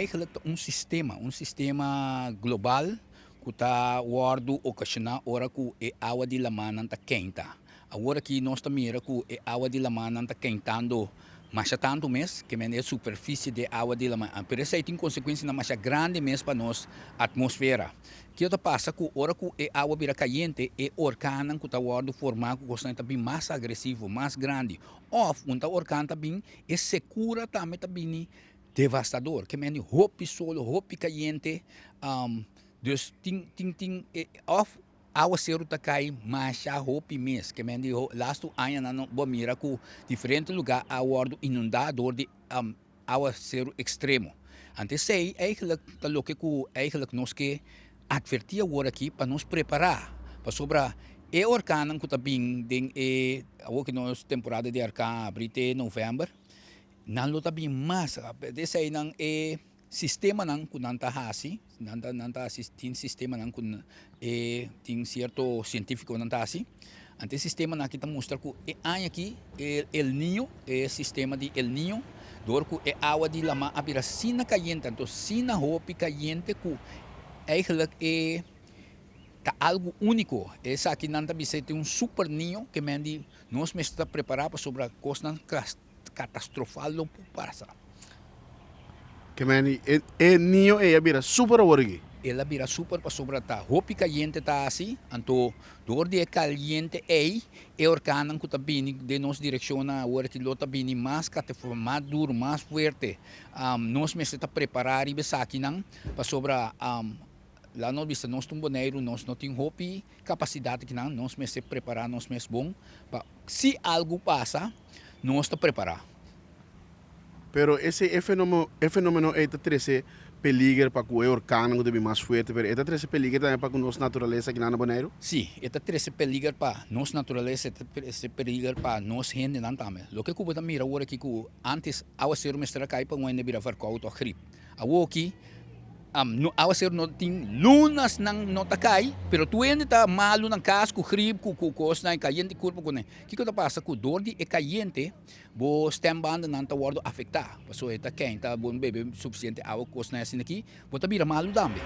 Eigenlijk ta un sistema, un sistema global ku ta wòrdu okashoná ora ku e awa di lamannan ta keinta. Awor aki nos ta mira ku e awa di lamannan ta keintando masha tantu mes, ke men e superfisie di e awa di laman. Pero esei tin konsekuensianan masha grandi mes pa nos atmosfera. Kiko ta pasa ku ora ku e awa bira kayente, e orkannan ku ta wòrdu formá ku kosnan ta bin mas agresivo, mas grandi. Òf un ta orkan ta bin, e sekura tambe ta bini devastador, ke men di hopi solo, hopi kayente, dus tin tin tin òf awaseru ta kai masha hopi mes, ke men di lastu añanan bo a mira ku diferente lugá a wòrdu inundá dor di awaseru ekstremo. Anto esei eigentlik ta loke ku eigentlik nos ke atvertí awor aki pa nos prepará, pasobra e orkannan ku ta bin den e awor ku nos temporada di orkan a abri te novèmber, Nan lo ta bin mas. Eseinan e sistemanan ku nan ta hasi, nan ta nan ta hasi tin sistemanan ku e tin sierto sientífikonan ta hasi. Anto e sistemanan aki ta mustra ku e aña aki e El Niño, e sistema di El Niño, dor ku e awa di lama a bira asina kayente, anto asina hopi kayente ku eigentlik e ta algu úniko. Esaki nan ta bisa e tin un super niño ke men di nos mester ta prepará pasobra kosnan Catastrofal lo por pasa. Ke meni e e niño ei a bira super awor aki. El a bira super pasobra ta hopi cayente ta haci, anto door di e caliente ei e orkannan cu ta bini den nos direccionnan awor aki lo ta bini mas mas duro, mas fuerte. Nos mester ta prepara riba esakinan pasobra Laat nos bisa nos ta un Boneiru, nos no tin hopi kapasidat akinan, nos mester prepará nos mes bon pa si algu pasa nos ta prepará. Pero esei e fenómeno e fenómeno ei ta trese peliger pa ku e orkannan ku ta bin mas fuerte, pero e ta trese peliger tambe pa ku nos naturalesa akinan na Boneiru? Sí, e ta trese peliger pa nos naturalesa, e ta trese peliger pa nos hendenan tambe. Loke ku bo ta mira awor aki ku ántes awaseru mester a kai pa un hende bira verkoud òf grip. Awoki no awaseru no tin lunasnan no ta kai pero tur hende ta malu nan kas ku grip ku ku kosnan kayente kurpa ku nan kiko ta pasa ku dor di e kayente bo stembandennan ta wòrdu afektá pasobra e ta keinta bo no bebe sufisiente awa ku kosnan asina aki bo ta bira malu tambe.